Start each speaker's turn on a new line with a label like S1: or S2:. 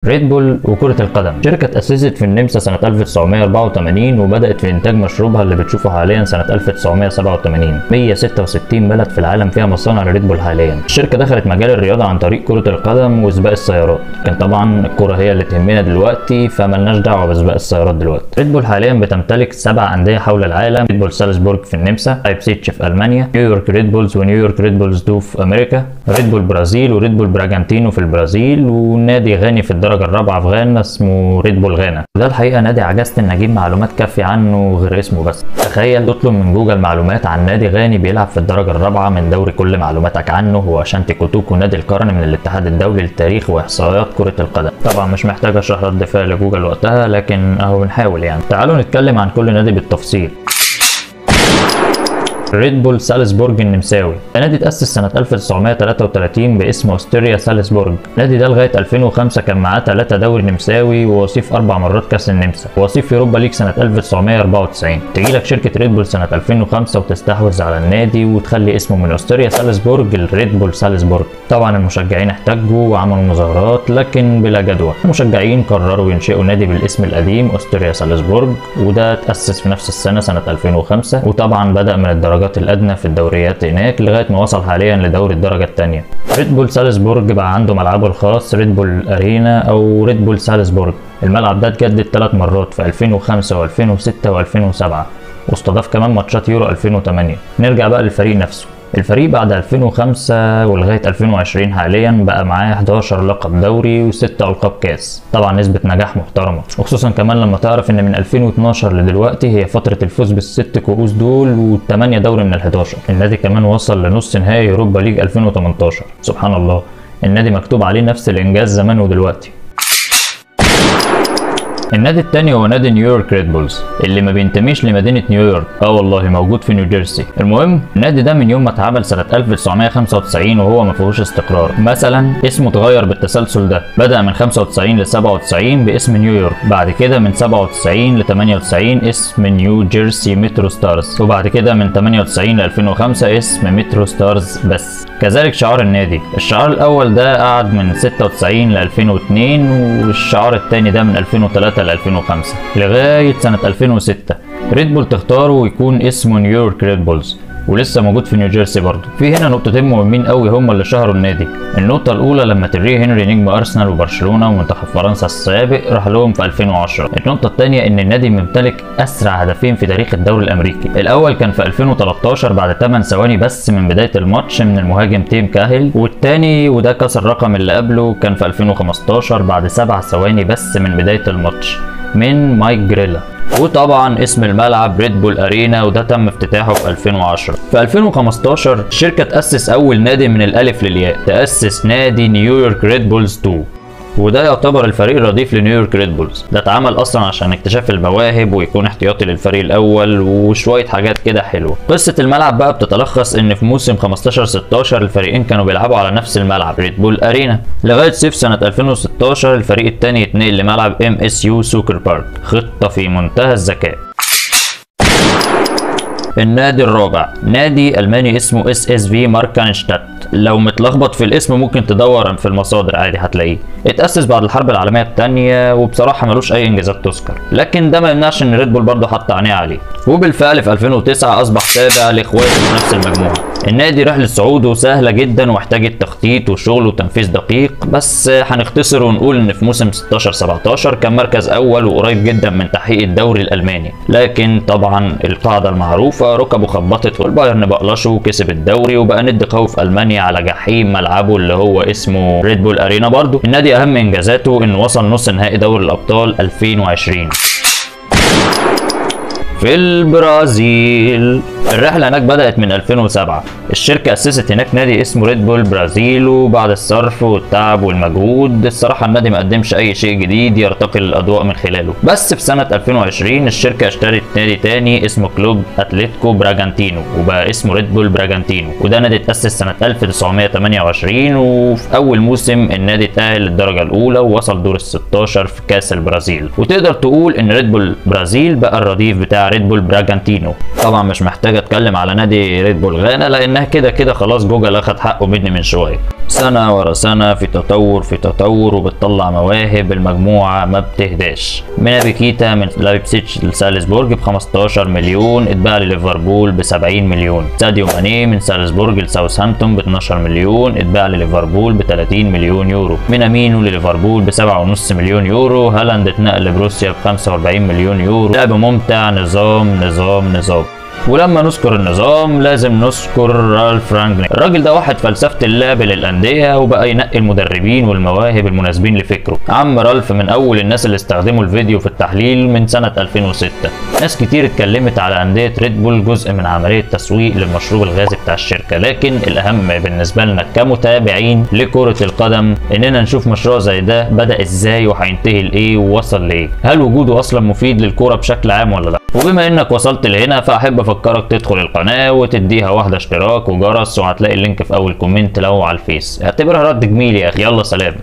S1: ريد بول وكرة القدم. شركة تأسست في النمسا سنة 1984 وبدأت في إنتاج مشروبها اللي بتشوفه حاليا سنة 1987. 166 بلد في العالم فيها مصانع لريد بول حاليا. الشركة دخلت مجال الرياضة عن طريق كرة القدم وسباق السيارات، لكن طبعا الكرة هي اللي تهمنا دلوقتي فملناش دعوة بسباق السيارات دلوقتي. ريد بول حاليا بتمتلك 7 أندية حول العالم: ريد بول سالزبورج في النمسا، لايبزيتش في ألمانيا، نيويورك ريد بولز ونيويورك ريد بولز 2 في أمريكا، ريد بول برازيل وريد بول براجانتينو في البرازيل، ونادي غاني في الدرجة الرابعة في غانا اسمه ريد بول غانا. ده الحقيقة نادي عجزت ان اجيب معلومات كافية عنه غير اسمه بس. تخيل تطلب من جوجل معلومات عن نادي غاني بيلعب في الدرجة الرابعة من دوري، كل معلوماتك عنه هو أشانتي كوتوكو نادي القرن من الاتحاد الدولي للتاريخ واحصائيات كرة القدم. طبعا مش محتاج اشرح رد فعل جوجل وقتها، لكن اهو بنحاول يعني. تعالوا نتكلم عن كل نادي بالتفصيل. ريد بول سالزبورج النمساوي، النادي اتأسس سنة 1933 باسم أوستريا سالزبورج. النادي ده لغاية 2005 كان معاه 3 دوري نمساوي ووصيف 4 مرات كاس النمسا ووصيف يوروبا ليج سنة 1994. تجيلك شركة ريد بول سنة 2005 وتستحوذ على النادي وتخلي اسمه من أوستريا سالزبورج لريد بول سالزبورج. طبعا المشجعين احتجوا وعملوا مظاهرات لكن بلا جدوى. المشجعين قرروا ينشئوا نادي بالاسم القديم أوستريا سالزبورج، وده اتأسس في نفس السنة سنة 2005، وطبعا بدأ من الدرجات الأدنى في الدوريات هناك لغاية ما وصل حاليا لدوري الدرجة الثانية. ريد بول سالزبورج بقى عنده ملعبه الخاص ريد بول أرينا أو ريد بول سالزبورج. الملعب ده اتجدد 3 مرات في 2005 و2006 و2007، واستضاف كمان ماتشات يورو 2008. نرجع بقى للفريق نفسه. الفريق بعد 2005 ولغاية 2020 حاليا بقى معاه 11 لقب دوري و6 ألقاب كاس، طبعا نسبة نجاح محترمة، وخصوصا كمان لما تعرف ان من 2012 لدلوقتي هي فترة الفوز بال6 كؤوس دول و8 دوري من ال11. النادي كمان وصل لنص نهائي يوروبا ليج 2018. سبحان الله، النادي مكتوب عليه نفس الإنجاز زمان ودلوقتي. النادي التاني هو نادي نيويورك ريد بولز اللي ما بينتميش لمدينة نيويورك، والله موجود في نيوجيرسي. المهم النادي ده من يوم ما اتعمل سنة 1995 وهو ما فيهوش استقرار. مثلا اسمه اتغير بالتسلسل ده، بدأ من 95 ل 97 باسم نيويورك، بعد كده من 97 ل 98 اسم نيو جيرسي مترو ستارز، وبعد كده من 98 ل 2005 اسم مترو ستارز بس. كذلك شعار النادي، الشعار الاول ده قعد من 96 ل 2002، والشعار الثاني ده من 2003 ل 2005 لغاية سنة 2006 ريد بول تختاره ويكون اسمه نيويورك ريد بولز، ولسه موجود في نيوجيرسي برضه. في هنا نقطتين مهمين قوي هم اللي شهروا النادي. النقطة الأولى لما تيري هنري نجم أرسنال وبرشلونة ومنتخب فرنسا السابق راح لهم في 2010. النقطة الثانية إن النادي ممتلك أسرع هدفين في تاريخ الدوري الأمريكي. الأول كان في 2013 بعد 8 ثواني بس من بداية الماتش من المهاجم تيم كاهل، والثاني وده كسر الرقم اللي قبله كان في 2015 بعد 7 ثواني بس من بداية الماتش من مايك جريلا. وطبعا اسم الملعب ريد بول ارينا، وده تم افتتاحه في 2010. في 2015 الشركة تأسس اول نادي من الالف للياء، تأسس نادي نيويورك ريد بولز 2، وده يعتبر الفريق الرديف لنيويورك ريد بولز. ده اتعمل اصلا عشان اكتشاف المواهب ويكون احتياطي للفريق الاول وشوية حاجات كده حلوة. قصة الملعب بقى بتتلخص ان في موسم 15-16 الفريقين كانوا بيلعبوا على نفس الملعب ريد بول ارينا، لغاية صيف سنة 2016 الفريق الثاني يتنقل لملعب MSU Soccer Park. خطه في منتهى الذكاء. النادي الرابع نادي الماني اسمه SSV ماركانشتات. لو متلخبط في الاسم ممكن تدور في المصادر عادي هتلاقيه. اتأسس بعد الحرب العالمية الثانية وبصراحة ملوش أي إنجازات تذكر، لكن ده ما يمنعش إن ريد بول برضه حط عينيه عليه، وبالفعل في 2009 أصبح تابع لإخواته في نفس المجموعة. النادي رحلة صعوده سهلة جدا واحتاجت تخطيط وشغل وتنفيذ دقيق، بس هنختصر ونقول إن في موسم 16-17 كان مركز أول وقريب جدا من تحقيق الدوري الألماني، لكن طبعا القاعدة المعروفة ركبه خبطت والبايرن بقلشه وكسب الدوري وبقى ند قوي في ألمانيا على جحيم ملعبه اللي هو اسمه ريد بول ارينا. برضه النادي اهم انجازاته انه وصل نص نهائي دوري الابطال 2020. في البرازيل الرحلة هناك بدأت من 2007. الشركة أسست هناك نادي اسمه ريد بول برازيل، وبعد الصرف والتعب والمجهود الصراحة النادي ما قدمش أي شيء جديد يرتقي للأضواء من خلاله. بس في سنة 2020 الشركة اشترت نادي تاني اسمه كلوب أتلتيكو براجانتينو، وبقى اسمه ريد بول براجانتينو، وده نادي اتأسس سنة 1928، وفي أول موسم النادي اتأهل للدرجة الأولى ووصل دور ال16 في كأس البرازيل. وتقدر تقول إن ريد بول برازيل بقى الرديف بتاع ريد بول براجانتينو. طبعا مش محتاج اتكلم على نادي ريد بول غانا لانها كده كده خلاص جوجل اخد حقه مني من شوية. سنة ورا سنة في تطور في تطور، وبتطلع مواهب، المجموعة ما بتهداش. نابي كيتا من لايبزيج لسالزبورج ب 15 مليون، اتباع لليفربول ب 70 مليون. ساديو ماني من سالزبورج لساوثهامبتون ب 12 مليون، اتباع لليفربول ب 30 مليون يورو. مينامينو لليفربول ب 7.5 مليون يورو. هالاند اتنقل لبروسيا ب 45 مليون يورو. لعب ممتع، نظام نظام نظام. ولما نذكر النظام لازم نذكر رالف رانجنيك. الراجل ده واحد فلسفة اللعب للأندية، وبقى ينقي المدربين والمواهب المناسبين لفكرة. عم رالف من أول الناس اللي استخدموا الفيديو في التحليل من سنة 2006. ناس كتير اتكلمت على أندية ريد بول جزء من عملية تسويق للمشروب الغازي بتاع الشركة، لكن الأهم بالنسبة لنا كمتابعين لكرة القدم إننا نشوف مشروع زي ده بدأ إزاي وهينتهي لإيه ووصل لإيه، هل وجوده أصلا مفيد للكرة بشكل عام ولا لا. وبما إنك وصلت لهنا فأحب افكرك تدخل القناة وتديها واحدة اشتراك وجرس، وهتلاقي ال link في اول comment لو على الفيس. اعتبرها رد جميل يا اخي. يلا سلام.